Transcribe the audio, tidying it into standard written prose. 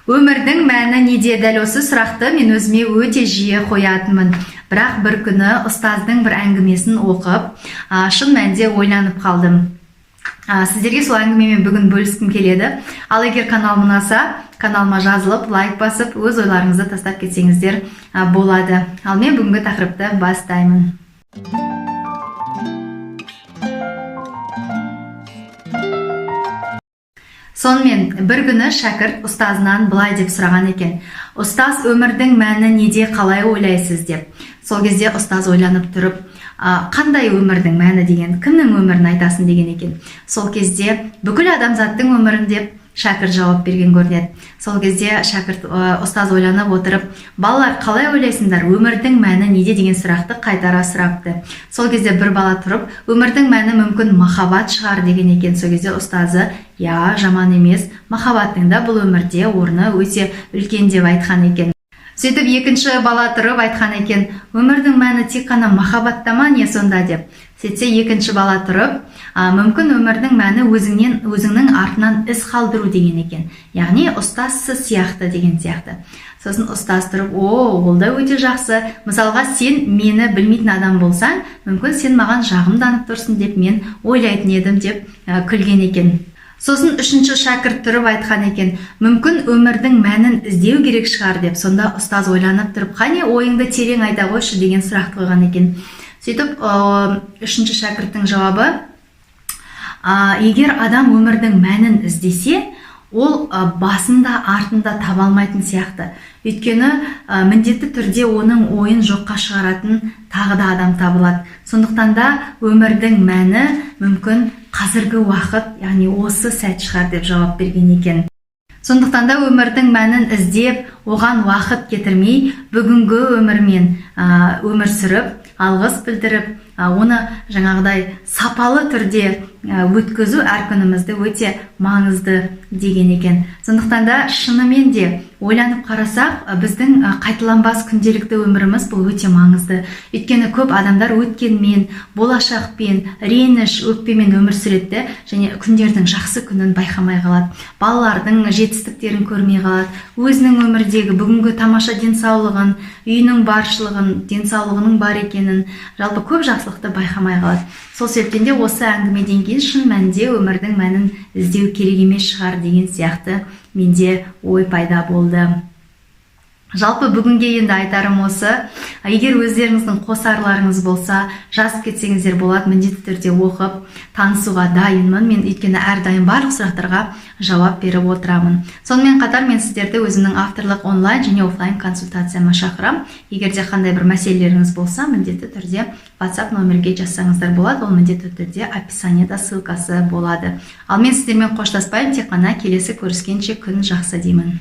Өмірдің мәні неде? Дәл осы сұрақты мен өзіме өте жиі қоятынмын. Бірақ бір күні ұстаздың бір әңгімесін оқып, шын мәнінде ойланып қалдым. Сіздерге сол әңгімемен бүгін бөліскім келеді. Ал егер каналым ұнаса, каналыма жазылып, лайк басып, өз ойларыңызды тастап кетсеңіздер болады. Ал мен бүгінгі тақырыпты бастаймын. Сонымен, бір күні шәкірт ұстазынан былай деп сұраған екен: «Ұстаз, өмірдің мәні неде, қалай ойлайсыз?» – деп. Сол кезде ұстаз ойланып тұрып, «Қандай өмірдің мәні деген, кімнің өмірін айтасың?» – деген екен. Сол кезде «Бүкіл адамзаттың өмірін», – деп шәкірт жауап берген көрінеді. Сол кезде шәкірт, ұстаз ойланып отырып, «Балалар, қалай ойлайсыңдар, өмірдің мәні неде?» деген сұрақты қайтара сұрапты. Сол кезде бір бала тұрып, «Өмірдің мәні мүмкін махаббат шығар», – деген екен. Сол кезде ұстазы, «Иә, жаман емес, махаббаттың да бұл өмірде орны өте үлкен», – деп айтқан екен. Сөйтіп екінші бала тұрып айтқан екен: «Өмірдің мәні тек қана махаббатта ма, не сонда?» – деп. Сөйтсе, екінші бала тұрып, «Мүмкін, өмірдің мәні өзіңнен, өзіңнің артынан із қалдыру», – деген екен, яғни ұстаз сіз сияқты деген сияқты. Сосын ұстаз тұрып, «О, ол да өте жақсы. Мысалға, сен мені білмейтін адам болсаң, мүмкін, сен маған жағымданып тұрсың деп мен ойлайтын едім», – деп күлген екен. Сосын үшінші шәкірт тұрып айтқан екен: «Мүмкін, өмірдің мәнін іздеу керек шығар», – деп. Сонда ұстаз ойланып тұрып, «Қане, ойыңды терең айта қойшы», – деген сұрақты қойған екен. Сөйтіп үшінші шәкірттің жауабы: «Егер адам өмірдің мәнін іздесе, ол басында, артында таба алмайтын сияқты. Өйткені міндетті түрде оның ойын жоққа шығаратын тағы да адам табылады. Сондықтан да өмірдің мәні мүмкін қазіргі уақыт, яғни осы сәт шығар», – деп жауап берген екен. Сондықтан да өмірдің мәнін іздеп, оған уақыт кетірмей, бүгінгі өмірмен өмір сүріп, алғыс білдіріп, оны жаңағыдай сапалы түрде өткізу әр күнімізді өте маңызды деген екен. Сондықтан да шынымен де ойланып қарасақ, біздің қайталанбас күнделікті өміріміз, бұл өте маңызды. Өйткені көп адамдар өткенмен, болашақпен, реніш, өкпемен өмір сүреді де, және күндердің жақсы күнін байқамай қалады, балалардың жетістіктерін көрмей қалады, өзінің өмірдегі бүгінгі тамаша денсаулығын, үйінің баршылығын, денсаулығының бар екенін, жалпы көп жақсылықты байқамай қалады. Сол себептен де осы әңгімеден кейін шын мәнінде өмірдің мәнін іздеу керек емес шығар деген сияқты менде ой пайда болды. Жалпы бүгінге енді айтарым осы. Егер өздеріңіздің қосарларыңыз болса, жазып кетсеңіздер болады. Міндетті түрде оқып танысуға дайынмын мен, өйткені әрдайым барлық сұрақтарға жауап беріп отырамын. Сонымен қатар мен сіздерді өзімнің авторлық онлайн және офлайн консультацияма шақырамын. Егер де қандай бір мәселелеріңіз болса, міндетті түрде WhatsApp номерге жазсаңыздар болады. Ол міндетті түрде описанияда ссылкасы болады. Ал мен сіздермен қоштаспаймын, тек қана келесі көріскенше, күн жақсы деймін.